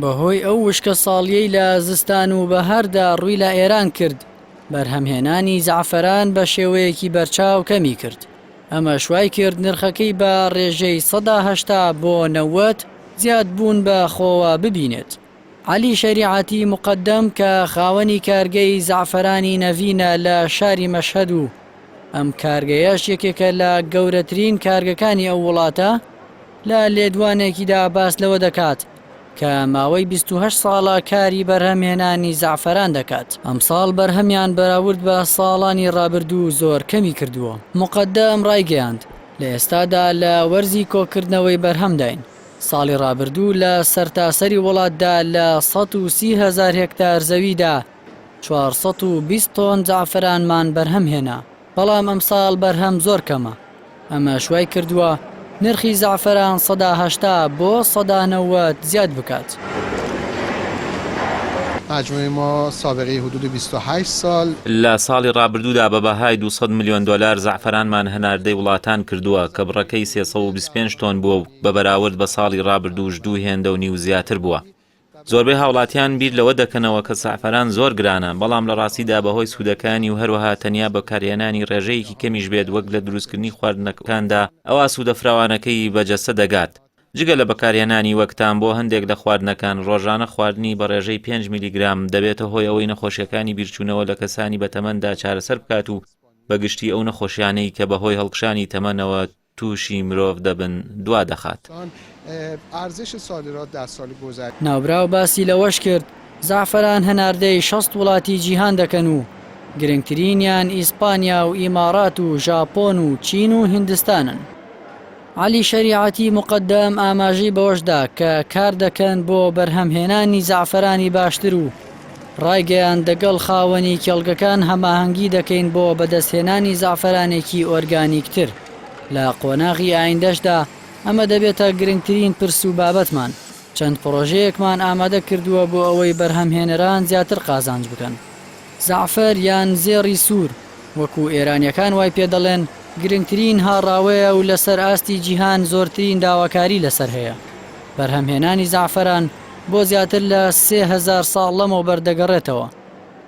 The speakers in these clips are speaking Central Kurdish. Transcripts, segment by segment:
بەهۆی ئەو وشکەساڵییەی لە زستان و بەهاردا ڕووی لە ئێران کرد، بەرهەمهێنانی زەعفەران بە شێوەیەکی بەرچاو کەمی کرد، ئەمەش وای کرد نرخەکەی بە ڕێژەی 80% بۆ 90 زیادبوون بە خۆوە ببینێت. عەلی شەریعەتی موقەدەم کە خاوەنی کارگەی زەعفەرانی نەڤینە لە شاری مەشهەد و ئەم کارگەیەش یەکێکە لە گەورەترین کارگەکانی ئەو وڵاتە، لە لێدوانێکیدا باس لەوە دەکات کە ماوەی 28 ساڵە کاری بەرهەمهێنانی زەعفەران دەکات، ئەمساڵ بەرهەمیان بەراورد بە ساڵانی ڕابردوو زۆر کەمی کردووە. موقەدەم ڕایگەیاند، لە ئێستادا لە وەرزی کۆکردنەوەی بەرهەمداین، ساڵی ڕابردوو لە سەرتاسەری وڵاتدا لە 130 هەزار هێکتار زەویدا 420 تۆن زەعفەرانمان بەرهەم هێنا، بەڵام ئەمساڵ بەرهەم زۆر کەمە، ئەمەش وای کردووە نرخی زەعفەران 80% بۆ 90% زیاد بکات. مجموعه ما سابقه حدود 28 سال. لە ساڵی ڕابردوودا بە بەهای 200 ملیۆن دۆلار زەعفەرانمان هەناردەی وڵاتان کردووە کە بڕەکەی 325 تۆن بووە و بە بەراورد بە ساڵی ڕابردووش دوو هێندە و نیو زیاتر بووە. زۆربەی هاوڵاتیان بیر لەوە دەکەنەوە کە زەعفەران زۆر گرانە، بەڵام لە ڕاستیدا بەهۆی سوودەکانی و هەروەها تەنیا بەکارهێنانی ڕێژەیەکی کەمیش بێت وەک لە دروستکردنی خواردنەکاندا ئەوا سوودە فراوانەکەی بە جەستە دەگات. جگە لە بەکارهێنانی وەک تام بۆ هەندێک لە خواردنەکان، ڕۆژانە خواردنی بە ڕێژەی پێنج میلیگرام دەبێتە هۆی ئەوەی نەخۆشیەکانی بیرچوونەوە لە کەسانی بەتەمەندا چارەسەر بکات و بە گشتی ئەو نەخۆشیانەی کە بەهۆی هەڵکشانی تەمەنەوە تووشی مرۆڤ دەبن دوا دەخات. ناوبراو باسی لەوەش کرد، زەعفەران هەناردەی 60 وڵاتی جیهان دەکەن و گرنگترینیان ئیسپانیا و ئیماڕات و ژاپۆن و چین و هیندستانن. عەلی شەریعەتی موقەدەم ئاماژەی بەوەشدا کە کار دەکەن بۆ بەرهەمهێنانی زەعفەرانی باشتر و ڕایگەیاند دەگەڵ خاوەنی کێڵگەکان هەماهەنگی دەکەین بۆ بەدەستهێنانی زەعفەرانێکی ئۆرگانیکتر، لە قۆناغی ئایندەشدا ئەمە دەبێتە گرنگترین پرس و بابەتمان، چەند پڕۆژەیەکمان ئامادە کردووە بۆ ئەوەی بەرهەمهێنەران زیاتر قازانج بکەن. زەعفەر یان زێڕی سوور وەکو ئێرانیەکان وای پێ دەڵێن گرنگترین هاڕاوەیە و لەسەر ئاستی جیهان زۆرترین داواکاری لەسەر هەیە. بەرهەمهێنانی زەعفەران بۆ زیاتر لە 3000 ساڵ لەمەوبەر دەگەڕێتەوە.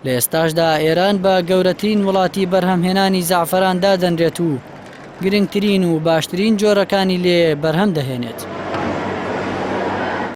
لە ئێستاشدا ئێران بە گەورەترین وڵاتی